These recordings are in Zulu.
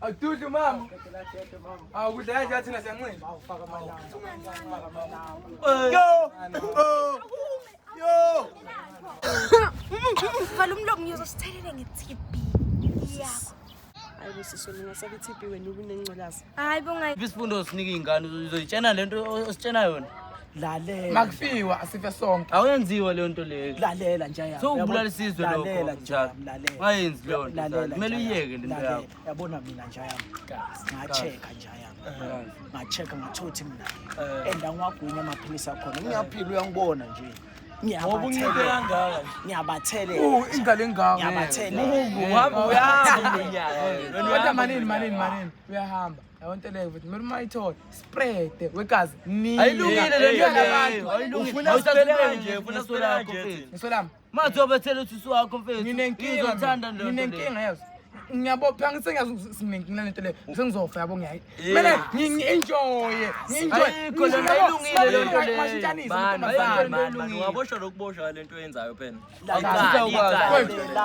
Awududli mama. Awukudla kanje thina siyancinda. Yo! Oh! Yo! Vala umlomo ngizosithelele nge-TB yakho. Hayi bo sisi wena ungasabe i-TB wena ubunengculaza. Hayi bo ngayi. Isifundo osinika iy'ngane uzoyitshena le nto ositshena yona. Lalela. Makufiwa asife sonke. Awuyenziwa leyo nto leyo. Lalela nje yami. Sowubulala isizwe lokho, Lalela nje njalo. yami, lalela. Ungayenzi leyo nto, Lalela njalo. Kumele nje yami, uyiyeke le nto lalela. yakho. Yabona mina nje yami. Nga-check-a nje yami. Nga-check-a ngathothi mina. And angiwagwinya amaphilisi akhona. Ngiyaphila uyangibona nje. Ngoba uncike kangaka nje. Ngiyabathelela. Oh, ingane engaka. Ngiyabathelela. Uhamba uyahamba iminyaka. Wena Kodwa manini manini manini uyahamba. Yabona leyo futhi kumele uma ayithole spread wegazi. Ni. Ayilungile le nto leyo. Abantu. Ayilungile. Ufuna Awuthatha sipele imali kanje, nje, ufuna ngeso sipele lakho, kanje mfethu. thina. Ngisolami. Mathi wabethela usisi wakho mfethu. Nginenkinga. Ngizothanda leyo nto leyo. Nginenkinga yezo. Ngiyabopha ngisengiyazi sinenkinga lento leyo. Sengizofa yabo ngiyayi. Kumele ngi-enjoy. Ngi-enjoy. Ayikho le nto, ayilungile le nto leyo. Mashintshanise Man, man, intombazane. man, man, ungaboshwa nokuboshwa lento oyenzayo phela.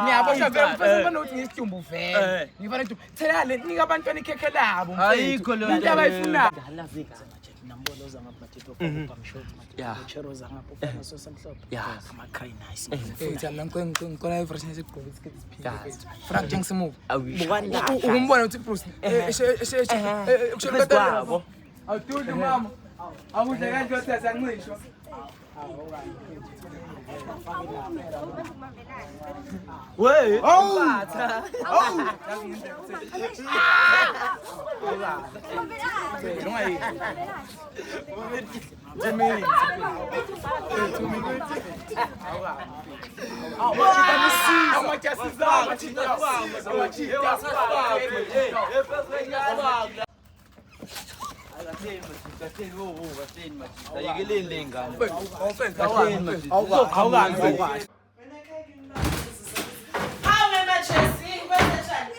Ngiyaboshwa vele mfethu ngifana ukuthi ngiyisidumbu vele. Eh. Ngifana ukuthi thela le nika abantwana ikhekhe labo mfethu. Ayikho leyo nto Into abayifunayo. Nambona oza ngapha matito ufaka ubhamshoti matito uchero oza ngapha ufaka sosa mhlophe. Ama-cry nice. Eh, thina ngicela i-version yesigqoko isiketi siphile mfethu. Frank Jenks move. Bukani la. Ukumbona ukuthi Bruce Phezu kwabo. Awududli mama. Awudla kanje wathi asiyancishwa. Wey! Ayikeleni le ngane. Hawu Machesi, kwenzenjani?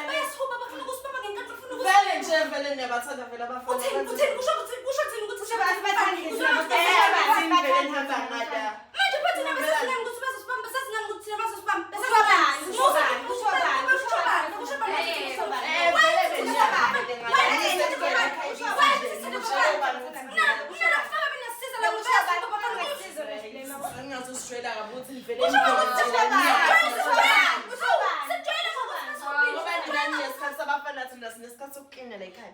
Bayasihuba bafuna ukusibamba ngenkathi bafuna ukusibamba. Vele nje vele niyabathanda vele abafana. Uthini uthini kusho ukuthi kusho thini ukuthi Bathini vele nihamba ngada. Manje pho thina besasinani ukuthi bazosibamba sasinani ukuthi thina bazosibamba Kusho bani? Kusho bani? Kusho bani? Kusho bani? Kusho bani? Eh, vele benihamba ngada. Ngingazosijwayela kabi ukuthi nivele Ngoba nina ninesikhathi sabafana thina sinesikhathi sokuklina la ekhaya.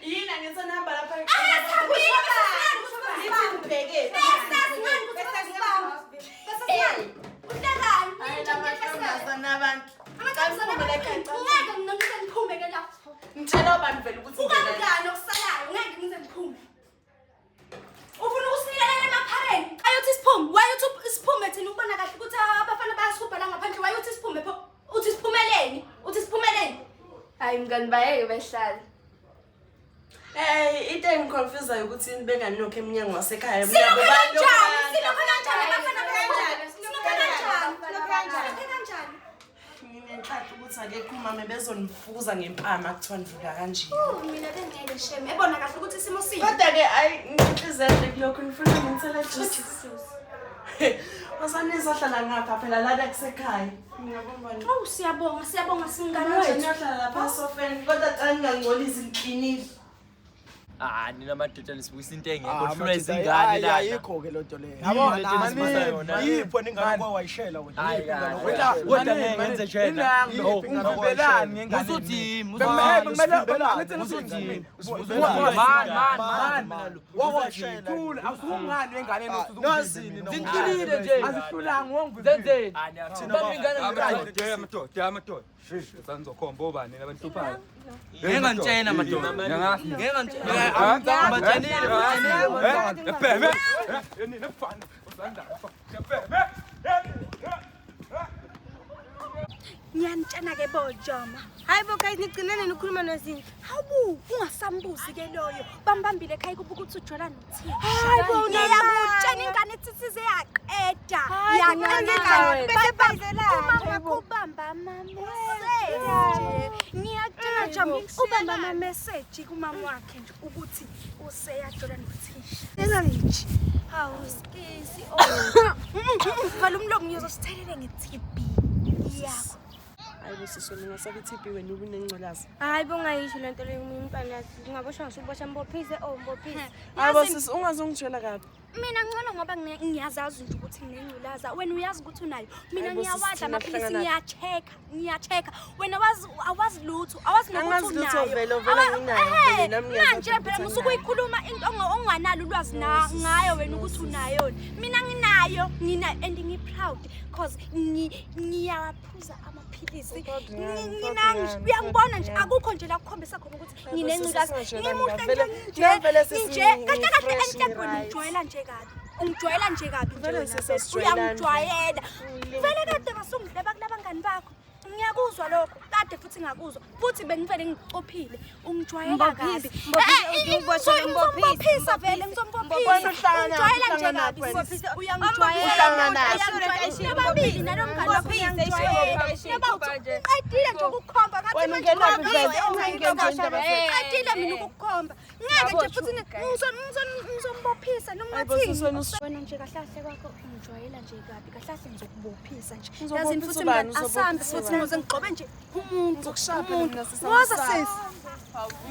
Yini angithi nihamba lapha. Nithi ngibheke. Hayi lamantombazana abantu. Ngeke mina ngize ngiphume ke la. Ngitshela ubani vele ukuthi ngena. Ukangani okusalayo ngeke ngize ngiphume. Ufuna ukusinikelela emaphareni. Ayothi siphume, wayothi siphume thina ubona kahle ukuthi abafana bayasihubha la ngaphandle wayothi siphume pho. Uthi siphumeleni? Uthi siphumeleni? Hayi mngani bayeke behlale. Eh, into engiconfusayo ukuthi benganokho emnyango wasekhaya. Silokho kanjani? Silokho kanjani abafana bayasihubha? Silokho kanjani? Silokho kanjani? Silokho kanjani? Nginenhlanhla ukuthi akekho umama bezonifuza ngempama kuthiwa nivula kanje. Oh, mina bengeke shem. Ebona kahle ukuthi isimo sibi. Kodwa-ke ayi nginhlizele kulokhu ngifuna ngithele juice. Wasanizohlala ngapha phela lana kusekhaya. Ngiyabona. Oh, siyabonga, siyabonga singane Manje wethu. niyohlala lapha esofeni kodwa cha ningangcolisi ngiklinile. Ah, nina madoda nisibukisa into engekho Ah, nihlulwa madoda, izingane ayi, lana. Ayikho ke lento leyo. Yabo, lento enisibusa yona. Yipho ningane kwawayishela wena. Hayi, Yipho ingane hayi. kwawayishela. Kodwa ngeke ngenze njena. Ungivimbelani ngengane. Usuthi Man man man. Wawashela. Thula awusungani wengane Nazini noma- Zinhlulile nje. Azihlulanga wongivimbela. Zenzeni? Thina Bamba ingane Amadoda, amadoda, amadoda. Shish, sanizokhomba obani labantu hluphayo. Ngeke ngantshena madoda. Ngeke ngantshena. Batshenile, batshenile. Ebheme. Nina mfana, usanda. Ebheme. Ngiyanitshena ke bojoma. Hayi bo guys nigcinene nikhuluma noZinhle. Hawu, ungasambuzi ke loyo. Bambambile ekhaya kuba ukuthi ujola nothisha. Hayi bo, unamanga. Ngiyakutshena ingane ethithize yaqeda. Hayi, Yaqeda unamanga. ingane. Bese bhayizelana. Uma ngakubamba mama. Nje. Ngiyakutshena Ngingajabuli ubamba ama message kumama wakhe nje ukuthi useyajola nothisha. Engangithi. Hawu skisi oh. Vala umlomo ngiyozosithelele nge-TB yakho. Hayi bo sisi wena ungasabe i-TB wena ubunengculaza. Hayi bo ungayisho lento leyo omunye umntwana yazi ungaboshwa ngisho ubosha mbophise oh mbophise. Hayi bo sisi ungazongitshela kabi. Mina ngcono ngoba ngiyazazi nje ukuthi nginengculaza. Wena uyazi ukuthi unayo. Mina Hayi bo, sisi, ngiyawadla thina amaphilisi sihlangana- ngiya-check-a, ngiya-check-a. Wena wazi awazi lutho, awazi nokuthi Angazi lutho unayo. vele, vele anginayo, Ehhe, vele nami ngiyazazi manje ukuthi phela anginayo. musuke uyikhuluma into onganalo ulwazi ngayo wena ukuthi unayo. Mina nginayo, nginayo and ngi-proud cause ngiyawaphuza amaphilisi. Proud ngani, proud ngani, Uyangibona nje proud ngani. akukho nje la kukhombisa khona ukuthi Hayi bo, sisi, nginengculaza. singatshelani Ngimuhle kabi. nje Vele- nje. nami vele sisi Nje kahle kahle ngi-fresh, enhlebweni ngi-right. ungijwayela nje kabi. Ungijwayela nje kabi nje Vele wena sisi vele. asijwayelani. Uyangijwayela. Vele kade basungidleba kulabangani bakho. Ngiyakuzwa lokho. Kade futhi ngakuzwa. Futhi bengivele ngikucophile. Ungijwayela kabi. Mbophise, mbophise, uboshwe, mbophise, Ngizombophisa vele ngizombophisa. Wena uhlangana Ungijwayela nje uhlangana kabi. wena. Sisi. Uyangijwayela. Uhlangana. Uyangijwayela. Nobabili nalo mngani wakho uyangijwayela. Noba uthi uqedile nje ukukukhomba ngathi Wena manje ungenaphi ungiyizwa vele? enza into Ungena kahle. indaba vele. Uqedile mina ukukukhomba. Ngeke nje futhi ngizombophisa noma Hayi bo, ungathini. sisi, wena Wena nje kahle kahle kwakho ungijwayela nje kabi. Kahle kahle ngizokubophisa nje. Uzobophisa Yazini futhi ubani? mngani asambe Uzobophisa futhi ubani? ngize ngigqobe nje umuntu. Ngizokushaya phela Umuntu. mina sisi, Woza angisabi. sisi.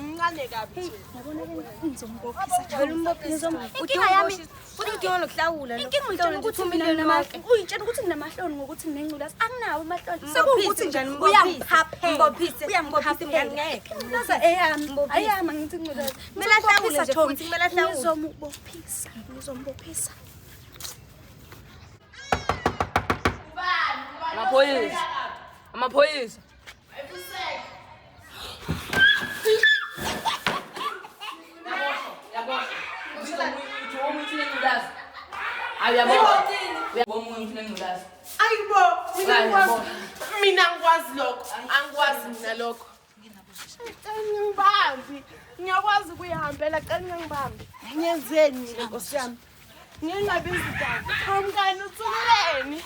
Mncane kabi nje. Yabona ke ngizombophisa nje. Vele umbophise. Inkinga yami Futhi udinga nokuhlawula. Inkinga uyitshela ukuthi mina uyitshela ukuthi nginamahloni ngokuthi nginengculazi. Anginawo amahloni. Sekuwukuthi nje uyangiphaphela. Mbophise, Uyangiphaphela. mngani, ngeke. Ingculaza eyami. Mbophise. Ayami ngithi ingculaza. Kumele ahlawule nje Ngizombophisa, futhi, kumele ahlawule. Ngizomubophisa. Ngizomubophisa. Amaphoyisa. Amaphoyisa. Ayi bo, mina ngikwazi. Mina ngikwazi lokho. Angikwazi mina lokho. Cela ngibambi. Ngiyakwazi ukuyihambela, cela ngibambi. Ngiyenzeni mina Nkosi yami? Ngingabizi daba. Hawu mngani uthuleleni?